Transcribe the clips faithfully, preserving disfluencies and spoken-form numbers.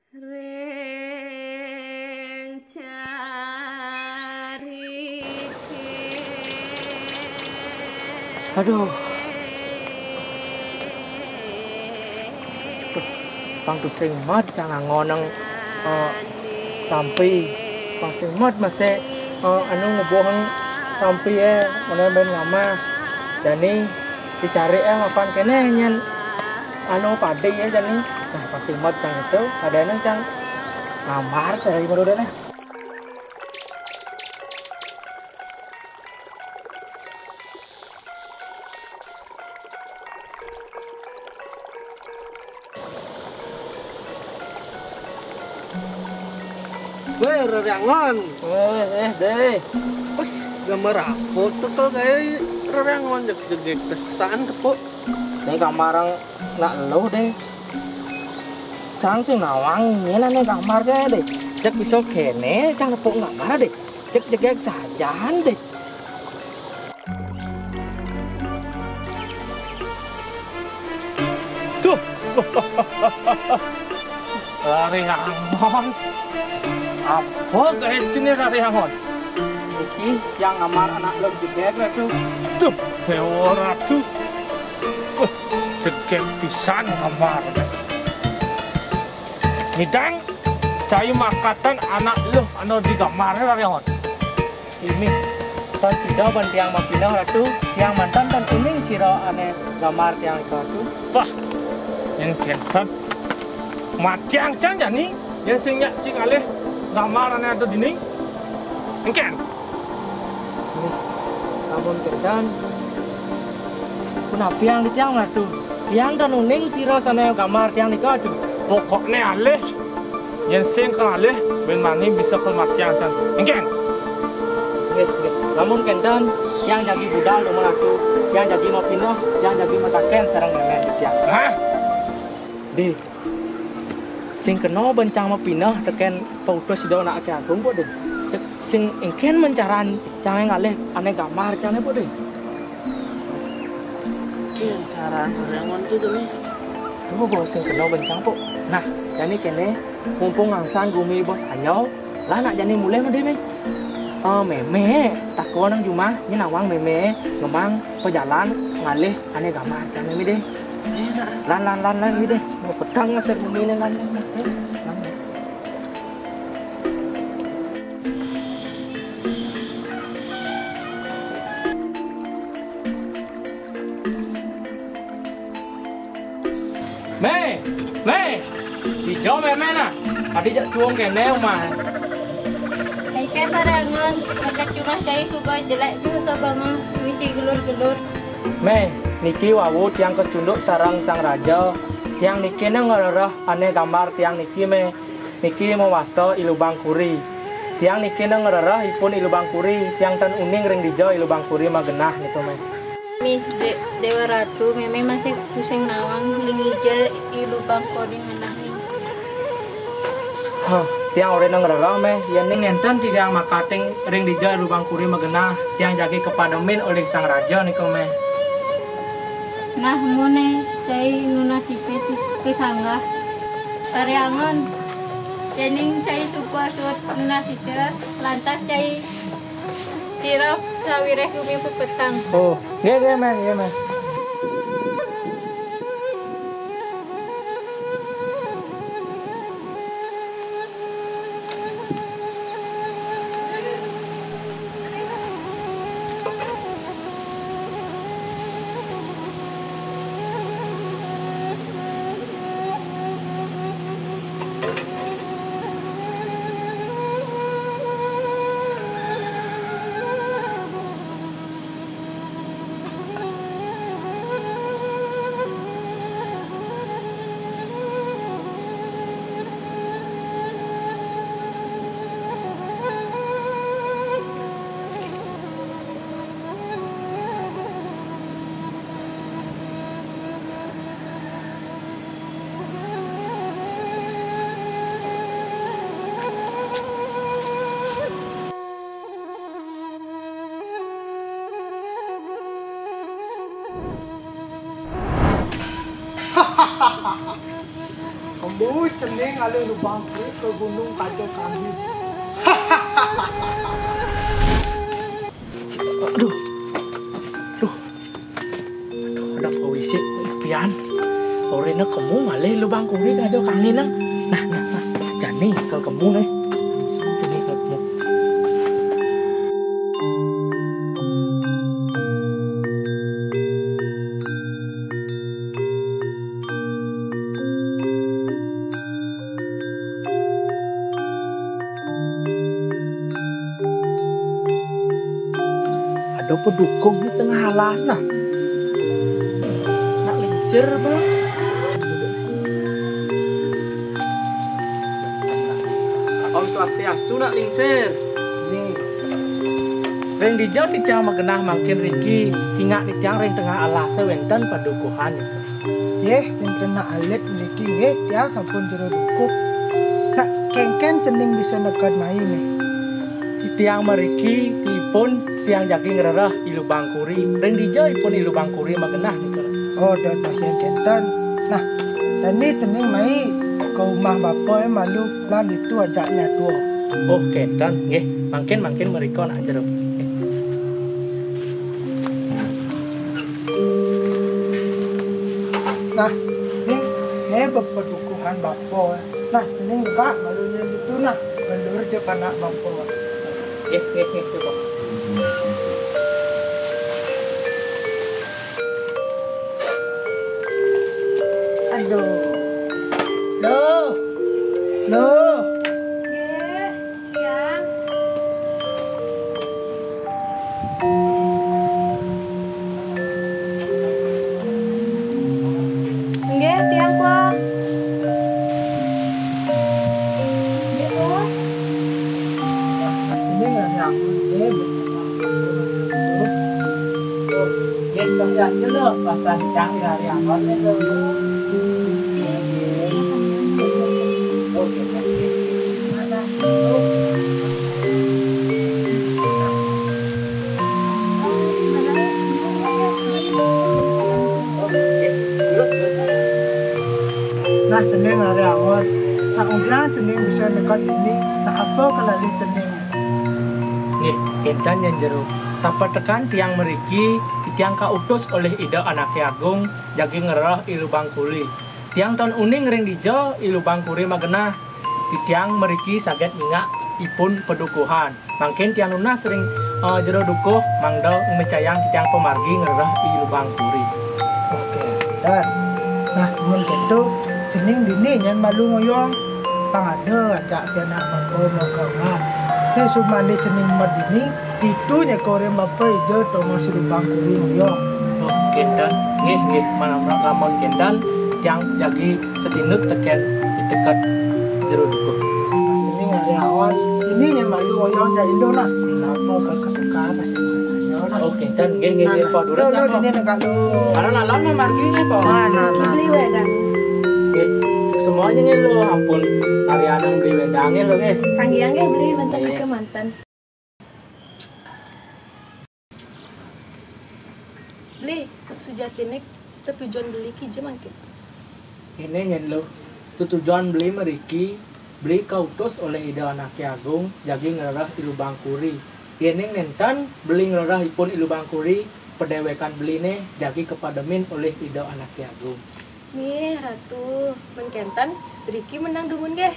Ring carike. Aduh. Duh, pang tusing mat cang angon nang, eh, sampi. Pang sing mat masih, eh, anu ngubuhang sampi, eh, mana ben ngamah. Jani dicari, eh, mapan kene nyen anu padi, eh, jani. Nah, pang sing mat cang itu, ada nang cang ngamar sareng baru deh, nah. Weh, Rariangon. Eh, eh, Deh. Wih, gambar apa tuh, kok kayak Rariangon jeg-, jegeg pesan tuh, kok? Ini gambar anak lu, Deh. Cang sing nawang, ini nih gambar, Deh. Jeg bisa kene, cang nepuk gambar, Deh. Jeg jegeg sajan, Deh. Tuh. Rariangon. Apa gaya jenis Rariangon? Iki yang ngamar anak lu jegeg, Ratu. Tuh, Dewa Ratu. Wah, jegeg pisan ngamar. Midang, cai makatan anak lu anu digambar, Rariangon. Ini, tan sida ban tiang mapineh, Ratu, tiang mantan tan uning sira ane gambar tiang nika, Ratu. Wah, yen kenten. Matiang cang jani, yen sing nyak cing alih gambar ane ada dini. Engken. Nih, lamun kenten, punapi yang di tiang, Ratu? Tiang tan uning sira sane gambar tiang nika, Ratu. Pokokne alih. Yen sing kalih, ben mani bisa kematian, Cang. Engken? Nggih, nggih. Lamun kenten, tiang jagi budal, Ratu. Tiang jagi mapineh, tiang jagi mataken sareng memen tiang. Hah? Di, sing kena bencang mapineh teken pautus sida anake agung, kok, Di? Sing engken mencaran cange ngalih ane gambar cange, Pok, Di? Ki cara ngerengon tu, tu ni. Duh, bos sing kena bencang, Pok. Nah, jani kene, mumpung ngangsan gumi bos ayau, lah nak jani mulih mah, Di, meh. Eh, meme, tako nang jumah, ni nawang meme, ngemang pejalan ngalih ane gambar cange, meh, Di. Lan, lan, lan, lan, meh, Di. Mau petang ngasih gumi ni, lan, lan, lan, lan. Meh, meh. Ijo meh, meh, nah. Adi jak suung kene, Umah. Ai, ke sarangan, ngecek jumah cai suba jelek tu sabangun, misi gelur-gelur. Meh, niki wau tiang kecunduk sareng Sang Raja. Tiang niki nang ngerereh ane gambar tiang niki, meh. Niki mawasta I Lubang Kuri. Tiang niki nang ngrereh ipun I Lubang Kuri, tiang tan uning ring dija I Lubang Kuri magenah niku, meh. Mih, De-, Dewa Ratu, meme masih tusing nawang ring dija I Lubang Kuri ngenah ni. Hah, tiang ori nang ngrereh, meh, yen ning nenten tiang makating ring dija I Lubang Kuri magenah, tiang jagi kapademin olih Sang Raja niku, meh. Nah, mune cai nunas ica ti-, ti sanggah. Pariangan. Yening cai suba suud nunas ica, lantas cai sira sawireh gumi pepetang. Oh, nggih, nggih, Meh, nggih, Meh. Bu, cening ngalih Lubang Kuri ke Gunung Kaja Kangin. Aduh. Aduh. Aduh, ada pawisik pian. Orina kemu ngalih Lubang Kuri Kaja Kangin nang. Nah, nah, nah. Jani ke kemu nih. Langsung jani ke kemu. Ada padukuh di tengah alas nah. Nak lingsir, Bang. Om Swastiastu, nak lingsir. Nih. Ring dija titiang magenah mangkin riki, cingak titiang ring tengah alase wenten padukuhan. Nggih, wenten alit mriki nggih, tiang sampun jero dukuh. Nak kengken cening bisa neked mai nggih. Titiang mriki, ipun tiang jagi ngrereh I Lubang Kuri. Ring dija ipun I Lubang Kuri magenah nika? Oh, dah pasien kenten. Nah, tani cening mai ke rumah bapa malu lan itu ajak nyatua. Oh, kenten. Nggih, mangkin, mangkin mrika nak jero. Nah, ni, ni bepedukuhan bapa. Nah, cening ka malu nya gitu nah. Belur je panak bapa. Nggih, nggih, nggih, cukup. Aduh. Loh. Loh. Nggih, tiang. Nggih, tiang, Puang. Nggih, Puang. Ini nggak nyambung, nggih. Nggih, kasih hasil lho, pas tadi kami lari angkot itu. Oke, oke. Nah, cening lari angkot. Nak udian cening bisa neked dini, nak apa kelalih cening? Nggih, kenten nyen jero. Sapatekan tiang mriki, tiang kautus olih Ida Anake Agung, jagi ngrereh I Lubang Kuri. Tiang tan uning ring dija I Lubang Kuri magenah. Titiang mriki saget nyingak ipun padukuhan. Mangkin tiang nunas ring, eh, jero dukuh mangda ngmecayang titiang pamargi ngrereh I Lubang Kuri. Oke, dan nah, mun gitu, cening dini nyen malu ngoyong. Pang ada ajak pianak bapa makawan. Te sumane cening mat dini, ditu nyekore bapa ija tonga I Lubang Kuri ngoyong. Oh, kenten. Nggih, nggih, manamrak lamun kenten, tiang jagi setinut teken pitekat jero dukuh. Cening ari awan, ini nyen malu ngoyong ja indo nah. Apa ke ketuka pasti masanya nah. Oh, kenten. Nggih, nggih, nggih, Pak Durus. Nah, nah. Ini negak lu. Karena nalan mah margi nggih, Pak. Nah, nah, nah. Beli wedang. Nggih, semuanya nggih lu, ampun. Karyanan beli wedangnya lu nggih. Panggilan nggih beli mantan. Nggih. Ke mantan. Beli, sujatine tetujon beli kija mangkin. Ini nyen lu, tetujon beli mriki, beli kautus oleh Ida Anake Agung, jagi ngrereh I Lubang Kuri. Yening nenten beli ngrereh ipun I Lubang Kuri, padewekan beline jagi kapademin olih Ida Anake Agung. Nggih, Ratu. Mun kenten, driki menang dumun nggih.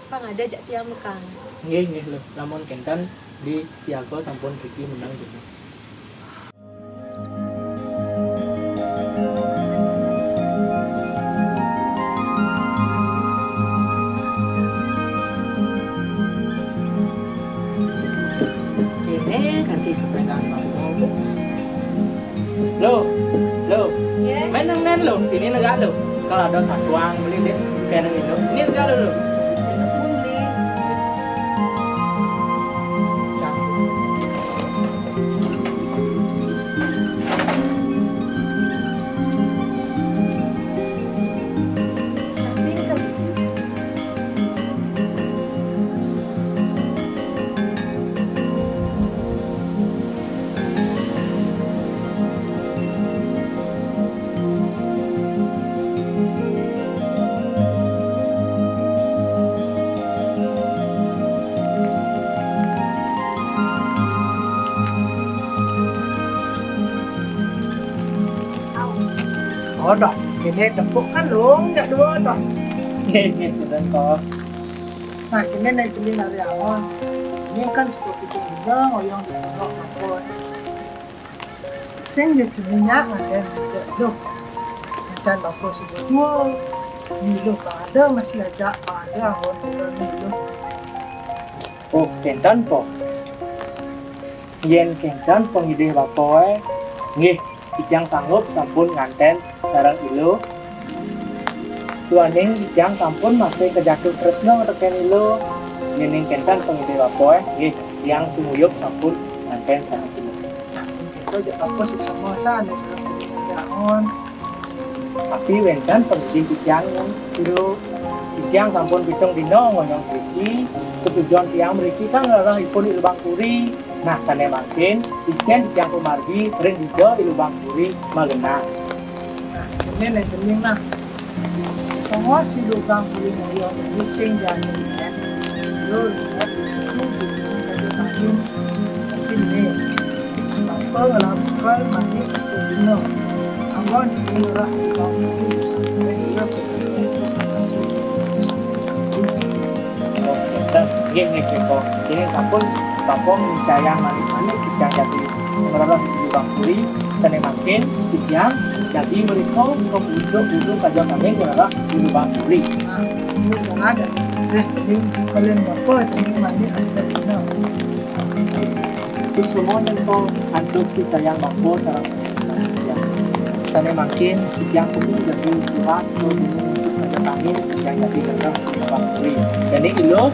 Pang ada jak tiang mekang. Nggih, nggih, Luh. Lamun kenten, di siaga sampun driki menang dumun. Kene kanti sepeda. Lo, lo. Nggih. Main nang nen lo, ini negak lo. Kalau ada satuan beli deh, kayak nang itu. Ini negak lo, lo. Beli. Oh, dah, ini tempuk kan dong, jak dua dah. Nggih, nggih, punten, Kos. Nah, ini naik cening hari angon. Ini kan suka pitung dina ngoyong di pondok Bapa. Sing dia cening nyak nganten sejak iluh. Macan Bapa sudah tua. Iluh ada masih ajak, ada angon udah iluh. Oh, kenten, Kos. Yen kenten pangidih Bapa, eh, nggih, titiang sanggup sampun nganten sareng iluh. Duaning titiang sampun masih kajatuh tresna teken iluh. Yening kenten pangidih Bapa, eh, nggih, titiang sumuyup sampun nganten sareng iluh. Nah, kita jak apa suksma sane sareng iluh. Tapi wenten pangidih titiang, iluh. Titiang sampun pitung dina ngoyong mriki, tetujon tiang mriki kan ngrereh ipun I Lubang Puri. Nah, sane mangkin, icen titiang pamargi ring dija I Lubang Puri magenah. Nah, ini nih cening nah. Sanga I Lubang Puri ngoyong ini sing jani ringet. Lo ringet itu dikit aja kayu. Tapi nih, apa ngelamkar mani kasih dino. Anggon ini ngerah Lubang Puri sampai dia betul-betul kasih sampai sakit. Oh, kenten. Nggih, nggih, nggih, Kos. Dene sampun Bapa micaayang manik-manik titiang jagi ngrereh I Lubang Puri, sane mangkin titiang jagi mrika ka pucuk gunung kaja kami ngrereh I Lubang Puri. Nah, ini udah ada. Eh, ini kalian Bapa, jadi mandi asli dina. Suksma nenten antuk titiang Bapa sareng titiang. Sane mangkin titiang kumi jagi tiwas ka gunung kaja kami titiang jagi ngrereh I Lubang Puri. Dene iluh,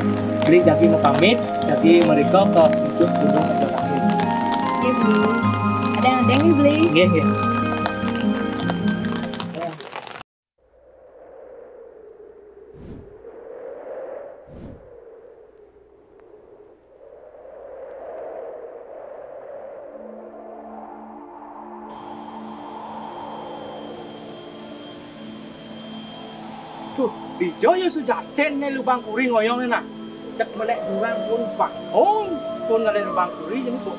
beli jagi mapamit, jagi mrika ka pucuk gunung kaja kami. Nggih, Bli. Ada yang ada nggih, Bli? Nggih, nggih. Tuh, dija ya sujatinne Lubang Puri ngoyonge nah. Cek melek durang pun bangun, pun ngalih Lubang Puri ini kok.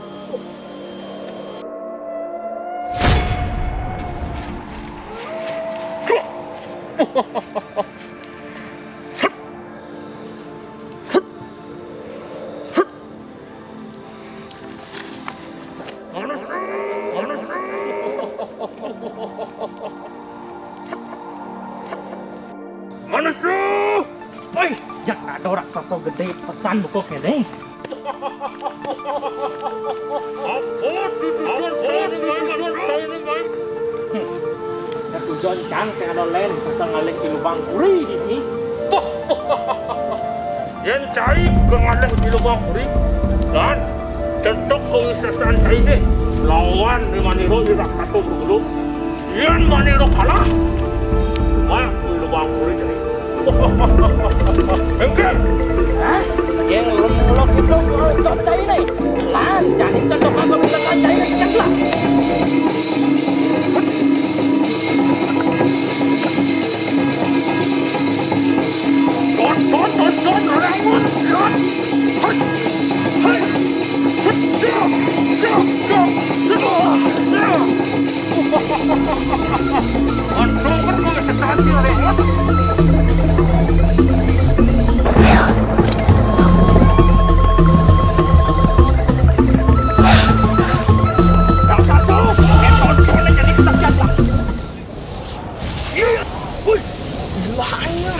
Manusa! Manusa! Oi, jak ada raksasa gede pesan buka kene. Apa tujuan saya ini, tujuan saya ini, Mai? Hmm. Tetujon cang sing ada len, pasal ngalih I Lubang Puri ini. Yen cai ka ngalih I Lubang Puri, lan cetuk kawisesan cai deh lawan Manira I Raksasa Bergulung. Yen Manira kalah, mak I Lubang Puri jadi. Engke. Hah? Yen ulun mulak itu cocai nih. Lan, jadi cetuk aku bisa cocai nih, ceklak. Wih, gila aja.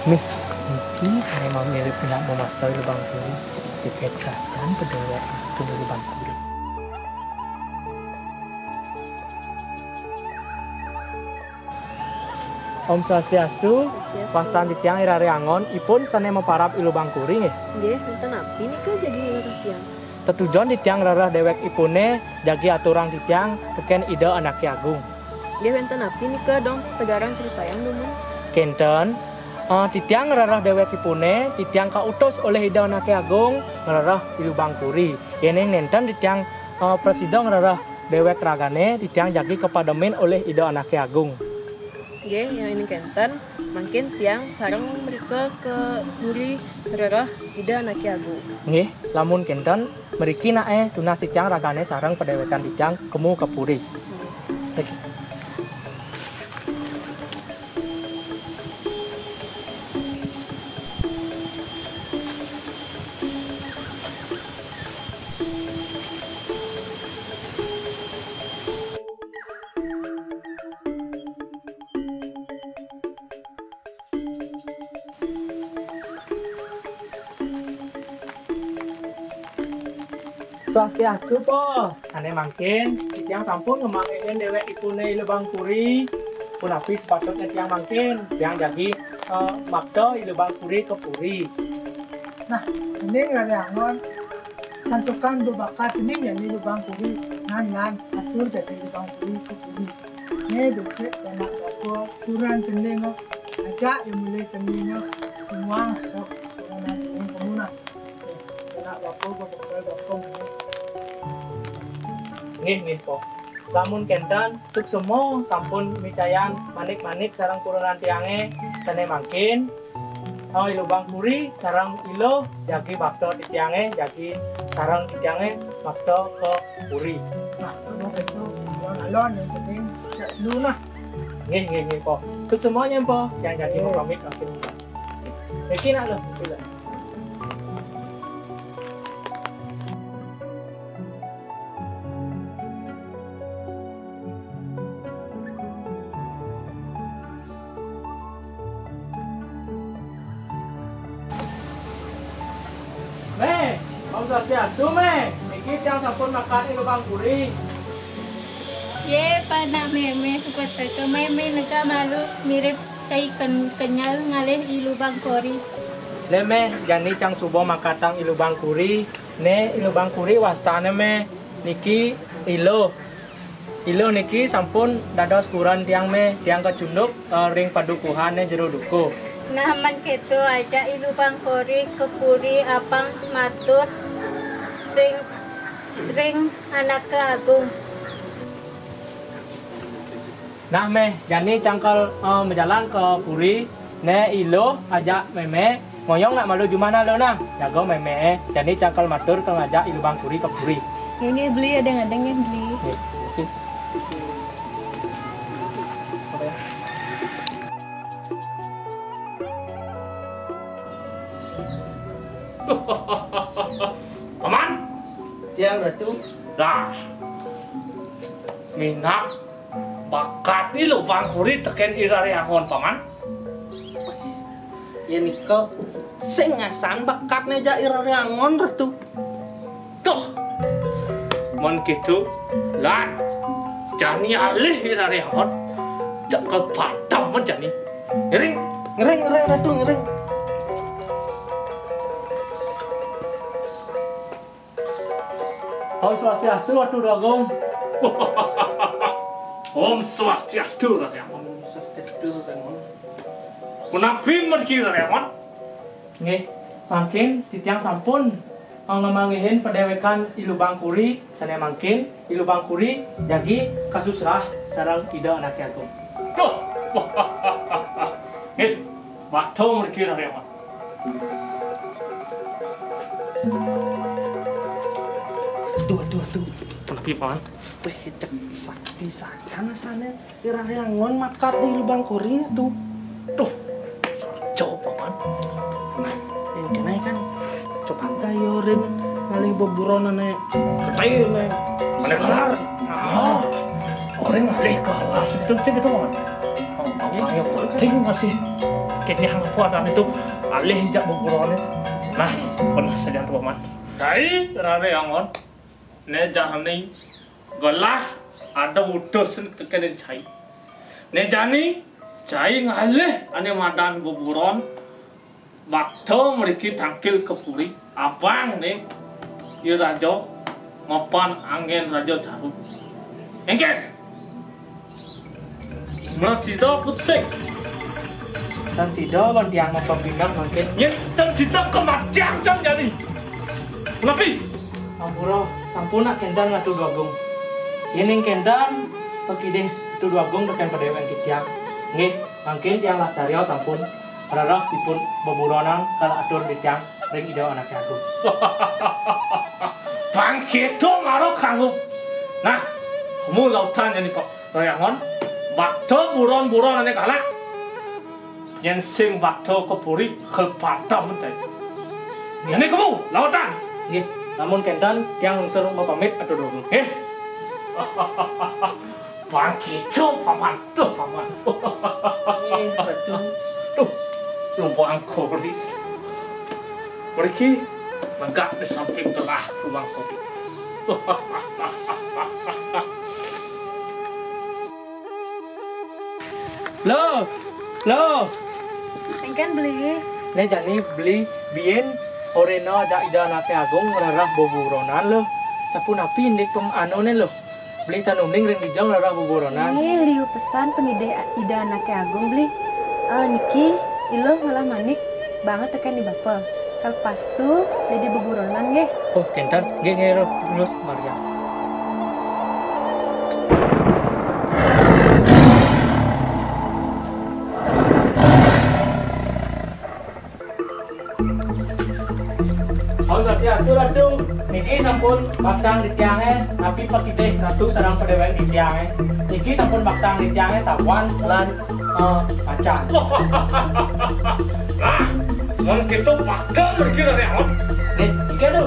Mih, niki memang mirip nak memaster Lubang Puri. Dikecahkan pedewek itu Lubang Puri. Om Swastiastu, Swastiastu. Wastan titiang I Rare Angon, ipun sane maparab I Lubang Puri nggih? Nggih, wenten napi nika jagi ngrereh tiang? Tetujon titiang ngrereh dewek ipune jagi aturang titiang teken Ida Anake Agung. Nggih, wenten napi nika, Dong? Tegarang critayang dumun. Kenten, Eh, titiang ngrereh déwékipuné, titiang kautus olih Ida Anaké Agung ngrereh I Lubang Puri. Yén nénten titiang, eh, prasida ngrereh déwék ragané, titiang jagi kapademin olih Ida Anaké Agung. Nggih, yén kénten, mangkin tiang sareng mrika ka puri ngrereh Ida Anaké Agung. Nggih, lamun kénten, mriki naé tunas titiang ragané sareng padéwékan titiang kemu ka puri. Nggih. Swastiastu, Po. Sané mangkin, titiang sampun ngamanggihin déwékipuné I Lubang Puri. Punapi sepatutnya tiang mangkin? Tiang jagi, eh, makta I Lubang Puri ka puri. Nah, cening Raré Angon, santukan bebakat cening jani I Lubang Puri, nan lan atur jani I Lubang Puri ka puri. Né becik anak bapa, turan cening, ajak ia mulih cening, tumuang sok turunan cening kemu nah. Anak bapa bebekel bapa. Nggih, nggih, Po. Lamun kénten, suksma sampun micayang manik-manik sareng turunan tiangé, sané mangkin, oh, I Lubang Puri sareng Iluh jagi bakta titiangé, jagi sareng titiangé bakta ka puri. Nah, kamu itu alon-alon yang cening, cek lu nah. Nggih, nggih, nggih, Po. Suksma nyen, Po. Yang jagi Nggih. Mapamit, mangkin. Niki nak lho, niki lho. Mé, Om Swastiastu, Mé. Niki tiang sampun makat I Lubang Puri. Yé, panak mémé, suka teka mémé neka malu mirip cai ken-, kenyal ngalih I Lubang Puri. Né, Mé, jani cang suba makatang I Lubang Puri. Né, I Lubang Puri wastané, Mé. Niki Iluh. Iluh niki sampun dados kuren tiang, Mé, tiang kacunduk, eh, ring padukuhané jero dukuh. Nah, man kéto ajak I Lubang Puri ka puri apang matur ring, ring Anaké Agung. Nah, Mé, jani cangkal, eh, majalan ka puri, né Iluh ajak mémé, ngoyong nak malu jumah nah lo nah, jaga mémé, jani cangkal matur ka ngajak I Lubang Puri ka puri. Nggih, nggih, beli, adéng-adéng, nggih, beli. Nggih, oke. Paman. Tiang Ratu. Lah. Minab bakat I Lubang Puri tekén I Raré Angon, Paman. Yén nika sing ngasang bakatné jak I Raré Angon, Ratu. Tuh. Mun kéto, lan jani alih I Raré Angon, cangkal padem jani. Ngiring. Ngiring, ngiring, Ratu, ngiring. Om Swastiastu, Ratu Agung. Om Swastiastu, Raré Angon. Om Swastiastu, Raré Angon. Punapi mriki, Raré Angon? Nggih, mangkin titiang sampun, eh, ngamanggihin padéwékan I Lubang Puri, sané mangkin I Lubang Puri jagi kasusrah sareng Ida Anaké Agung. Tuh. Nggih, bakta mriki, Raré Angon. Aduh, aduh, aduh. Punapi, Paman? Wih, cek sakti sajan asané. I Raré Angon makat di Lubang Puri tuh. Tuh, coba, Paman. Nah, yang kena kan coba kayo rin ngalih beburon ané. Ketai, Mé. Ané kelar. Oh. Orang ngalih kalah segitu sih gitu, Paman. Oh, yang penting masih kayaknya aku ada itu alih jak beburonnya. Nah, benar saja tuh, Paman. Cai Raré Angon, né jani gelah ada utusan tekén cai. Né jani cai ngalih ané madan beburon, bakta mriki tangkil ka puri, abang né I Raja mapan anggén Raja Caru. Éngkén. Mrasida putsik. Tan sida wan tiang mapapindah mangkin. Yén tan sida kamatiang cang jani. Napi? Ampura, sampun nak kénten Ratu Déwa Agung. Yéning kénten pakidih Ratu Déwa Agung tekén padéwékan titiang. Nggih, mangkin tiang lasarya sampun rereh ipun beburonan kala atur titiang ring Ida Anaké Agung. Bangkita mara kanggo. Nah, kamu lautan jani kok. Toyangon, bakta buron-buron ané kalak. Yén sing bakta ka puri, ka padam cai. Jani kamu, lautan. Nggih, lamun kénten, tiang lungsur mapamit atur dulu. Nggih. Bangkita, Paman. Duh, Paman. Nggih, Ratu. Duh, lumbang kori. Mriki lenggah di samping tengah lumbang kori. Lo, lo. Éngkén beli. Né jani beli biyen orena ajak Ida Anaké Agung ngrereh beburonan lo. Sapunapi indik pem-, anuné lo. Beli tan uning ring dija ngrereh beburonan. Nggih, liu pesan pangidih Ida Anaké Agung, beli. Eh, niki, Iluh ngelah manik banget tekén i bapa. Kalepastu, dadi beburonan nggih. Oh, kénten. Nggih, nggih, Iluh. Terus, Maria. Om Swastiastu, Ratu. Niki sampun baktang titiangé, napi pakidih Ratu sareng padéwékan titiangé. Niki sampun baktang titiangé Tawan lan, eh, Macan. Nah, mun kitu baktang mriki, Ratu. Nih, iki, Ratu.